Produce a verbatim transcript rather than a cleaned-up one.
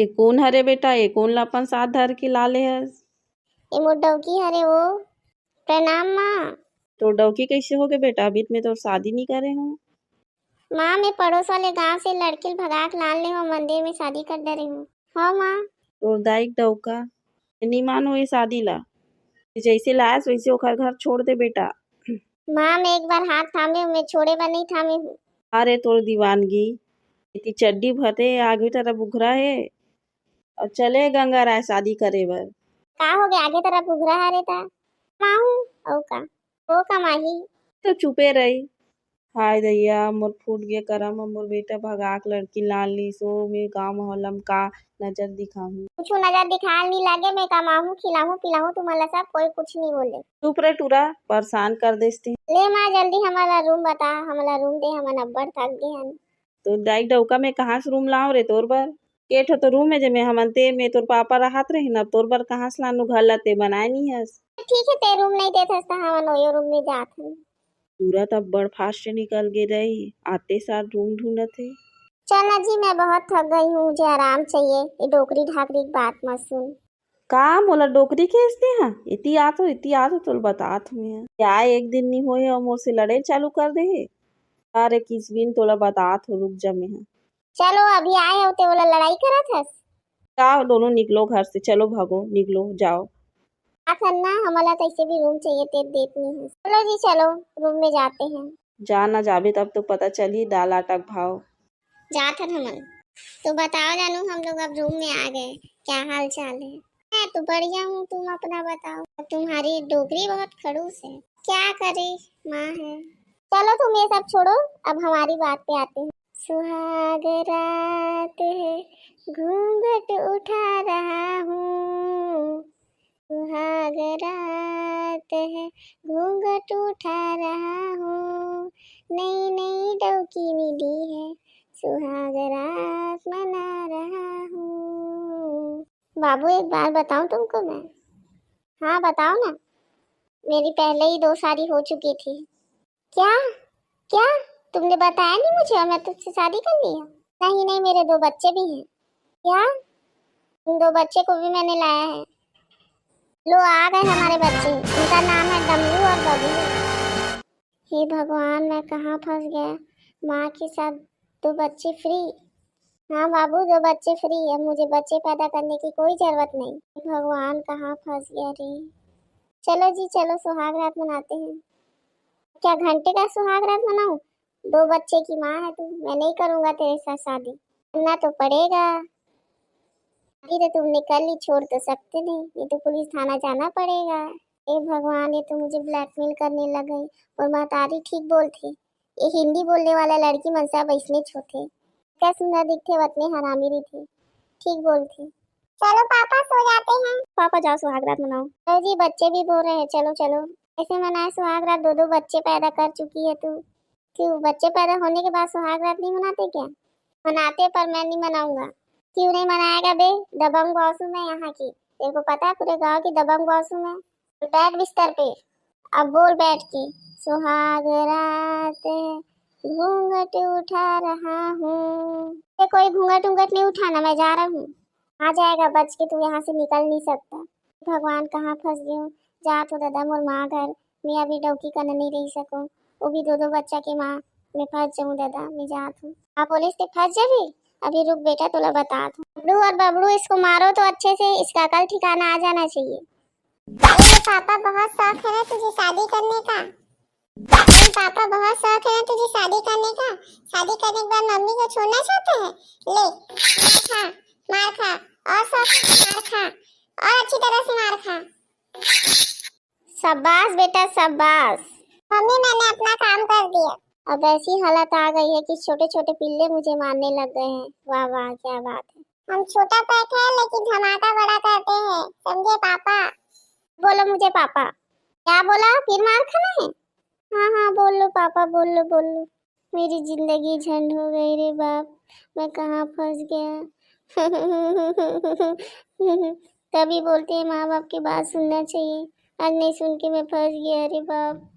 ये कोन हरे बेटा? ये कोन ला अपन साथ धर के ला ले हस? ये मोर डौकी हरे वो। प्रणाम माँ। तोर डौकी कैसे होगे बेटा? अभी त मैं तोर शादी नहीं करे हूँ। माँ, मैं पड़ोस वाले गांव से लड़की ल भगा के लान ले हूँ, मंदिर में शादी कर दे रही हूँ। हाँ माँ। तोर दाई के डौका, मैं नहीं मानो ये शादी ला। जैसे लायस वैसे ओखर घर छोड़ दे बेटा। माँ, मैं एक बार हाथ थामे हूँ, मैं छोड़े बर नहीं थामे हूँ। अरे तोर दीवानगी, इतनी चड्डी भर हे, आगे तरफ उघरा हे, अउ चले गंगा राय शादी करे बर। का हो गया, आगे तरफ उघरा हरे ता? माहू, ओ का, ओ का माही? तो चुपे रही। हाय दैया, मोर फूट गे करम, मोर बेटा भगाक लड़की लान लीस, ओ मैं गाँव मोहल्ला म का नजर दिखाहूँ? कुछु नजर दिखाल नहीं लगे, मैं कमाहूँ, खिलाहूँ, पिलाहूँ, तुमन ला सब, कोई कुछ नहीं बोले। चुप रे टूरा, परेशान कर देस ते। ले माँ, जल्दी हमला रूम बता, हमला रूम दे, हमन अब्बड़ थक गे हन। तो दाई डौका में कहाँ से रूम लाओ रे तोर बर? के ठो तो रूम में जेमे हमन ते में तोर पापा रहत रही ना, तोर बर कहाँ से लानू? घर ला ते बनाए नहीं हस। ठीक है, ते रूम नहीं देत हस त हमन ओयो रूम में जात हन। पूरा त बड़ फास्ट निकल गे रही, आते साथ रूम ढूंढत हे। चल ना जी, मैं बहुत थक गई हूँ, मुझे आराम चाहिए, ये डोकरी ढाकरी की बात मत सुन। का मोला डोकरी के इसने हा? इति आत हो, इति आत हो, तोला बतात हूँ मैं। क्या एक दिन नहीं होए हो, मोर से लड़े चालू कर दे हे। अरे किसबिन तोला बतात हो, रुक जा मैं हा। चलो, अभी आए हो ते ओला लड़ाई करत हस? का दोनों निकलो घर से, चलो भागो, निकलो, जाओ। आखन ना हमला तैसे भी रूम चाहिए, ते देत नहीं है। चलो जी, चलो, रूम में जाते हैं। जा ना जाबे तब तो पता चली दाल आटा के भाव। जात हन हमन। तो बताओ जानू, हम लोग अब रूम में आ गए, क्या हाल चाल है? मैं तो बढ़िया हूँ, तुम अपना बताओ। अब तुम्हारी डोकरी बहुत खड़ूस है, क्या करे, माँ है। चलो तुम ये सब छोड़ो, अब हमारी बात पे आते हैं। सुहाग रात है, घूंघट उठा रहा हूँ। सुहाग रात है, घूंघट उठा रहा हूँ। नई नई डौकी मिली है, सुहाग रात मना रहा हूँ। बाबू, एक बात बताऊं तुमको मैं? हाँ, बताओ ना। मेरी पहले ही दो शादी हो चुकी थी। क्या? क्या? तुमने बताया नहीं मुझे और मैं तुझसे शादी कर लिया? नहीं, नहीं, मेरे दो बच्चे भी हैं। क्या? उन दो बच्चे को भी मैंने लाया है। लो, आ गए हमारे बच्चे। इनका नाम है डमरू और बबलू। हे भगवान, मैं कहाँ फंस गया। माँ के साथ दो बच्चे फ्री। हाँ बाबू, दो बच्चे फ्री। अब मुझे बच्चे पैदा करने की कोई जरूरत नहीं। हे भगवान, कहाँ फंस गया रे। चलो जी, चलो, सुहाग रात मनाते हैं। क्या घंटे का सुहाग रात मनाऊं? दो बच्चे की माँ है तू, मैं नहीं करूंगा तेरे साथ शादी। करना तो पड़ेगा। शादी तो तुमने कर ली, छोड़ तो सकते नहीं, नहीं तो पुलिस थाना जाना पड़ेगा। ए भगवान, ये तो मुझे ब्लैकमेल करने लग गई। और महतारी ठीक बोलती, ये हिंदी बोलने वाला लड़की मन सब ऐसने होथे। क्या सुंदर दिखथे, वतने हरामी रहिथे। ठीक बोलथे। चलो पापा, सो जाते हैं। पापा, जाओ, सुहाग रात मनाओ। लो जी, बच्चे भी बोल रहे हैं, चलो, चलो। ऐसे मनाए सुहाग रात, दो दो बच्चे पैदा कर चुकी है तू। क्यों, बच्चे पैदा होने के बाद सुहाग रात नहीं मनाते क्या? मनाते, पर मैं नहीं मनाऊंगा। क्यों नहीं मनाएगा बे? दबंग बॉस हूँ मैं यहाँ की। तेरे को पता है, पूरे गांव की दबंग बॉस हूँ मैं। बैठ बिस्तर पे, अब बोल बैठ के, सुहाग रात है, घूंघट उठा रहा हूँ। ये कोई घूंघट उंघट नहीं उठाना, मैं जा रहा हूँ। आ जाएगा बच के, तू यहाँ से निकल नहीं सकता। भगवान, कहाँ फंस गई हूँ। जा तो दादा मोर माँ घर, मैं अभी डौकी कना नहीं रह सकूँ। वो भी दो दो बच्चा के माँ, मैं फंस जाऊँ दादा, मैं जात हूँ। हाँ, पुलिस के फंस जाबे। अभी रुक बेटा, तोला बतात हूँ। बबलू और बबलू, इसको मारो तो अच्छे से, इसका कल ठिकाना आ जाना चाहिए। अरे पापा, बहुत शौक है ना तुझे शादी करने का? अरे पापा, बहुत शौक है ना तुझे शादी करने का? शादी करने के बाद मम्मी को छोड़ना चाहते हैं? ले, खा, मार खा, और शौक से मार खा, और अच्छी तरह से मार खा। शाबाश बेटा, शाबाश। मम्मी, मैंने अपना काम कर दिया। अब ऐसी हालत आ गई है कि छोटे छोटे पिल्ले मुझे मारने लग गए हैं। वाह वाह, क्या बात है। हम छोटा पैक है लेकिन धमाका बड़ा करते हैं, समझे पापा? बोलो मुझे पापा। क्या बोला? फिर मार खाना है? हाँ हाँ, बोल लो पापा, बोल लो, बोल लो। मेरी जिंदगी झंड हो गई रे बाप, मैं कहाँ फंस गया। तभी बोलते हैं माँ बाप की बात सुनना चाहिए, आज नहीं सुन के मैं फंस गया रे बाप।